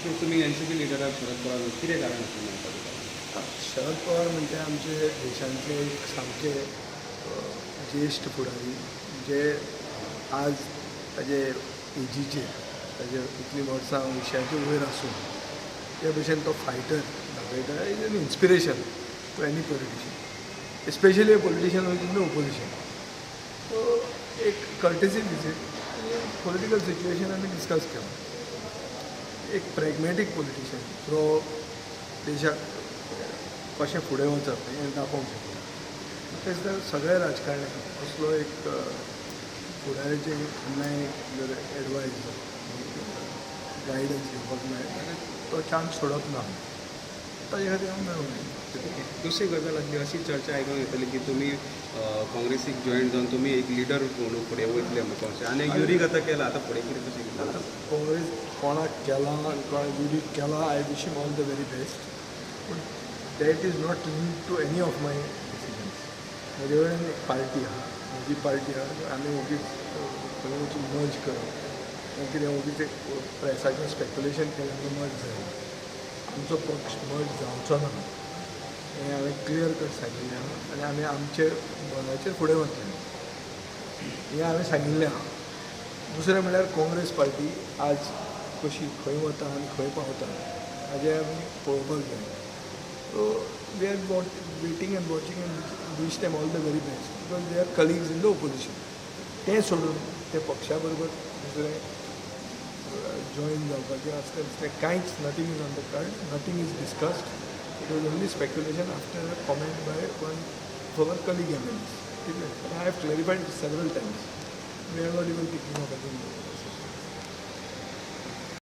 तुमी एनसीपी लिडराक शरद पवार कितें कारण आसलें मेळपाक तुका? शरद पवार म्हणजे आमचे देशांतले एक सामके ज्येश्ठ फुडारी, जे आज ताजे एजीचेर, ताजे इतलीं वर्सां अंयशाचे वयर आसून ते भशेन तो फायटर दाखयता, is an inspiration to any politician, especially a politician is in the opposition. So एक कर्टेसी विजीट आनी पॉलिटिकल सिच्युएशन आमी डिस्कस केलां. एक प्रॅग्मॅटीक पॉलिटिशियन जो देशाक कशें फुडें वचप हें दाखोवंक शकता. म्हाका दिसता सगळ्या राजकारण्यांक असलो एक फुडाराचें केन्नाय जर एडवायस, गायडन्स घेवपाक मेळ्ळें जाल्यार तो चान्स सोडप ना. ताजे खातीर हांव मेळूंक आयलो. दुसरी गजाल आसली, अशी चर्चा आयकूंक येतली की तुमी काँग्रेसीक जॉयन जावन तुमी एक लिडर म्हणून फुडें वयतले म्हणून अशें. आनी युरीक आतां केला, आतां फुडें कितें, कशें कितें? आतां काँग्रेस कोणाक केलां आनी कोणाक युरीक केलां, I wish him all the very best, पूण that is not linked to any of my decisions. म्हजे कडेन एक पार्टी आहा, म्हजी पार्टी आहा. आमी ओगीच खंय वचून मर्ज करप किंवा कितें, ओगीच एक प्रेसाचें स्पेक्युलेशन केलें म्हणून मर्ज जायना. आमचो पक्ष मर्ज जावचो ना हें हांवें क्लियर कट सांगिल्लें आहा आनी आमी आमचे बलाचेर फुडें वतले हें हांवें सांगिल्लें आहा. दुसरें म्हणल्यार, काँग्रेस पार्टी आज कशी खंय वता आनी खंय पावता हाजें आमी पळोवपाक जाय. So we are waiting and watching and wish them all the very best because they are colleagues in the opposition. तें सोडून ते पक्षा बरोबर दुसरें जॉयन जावपाचें आसलें तसलें कांयच, nothing is on the card, nothing is discussed. It was only speculation after a comment by one of our colleague MLAs. I have clarified several times, we are not even thinking of any.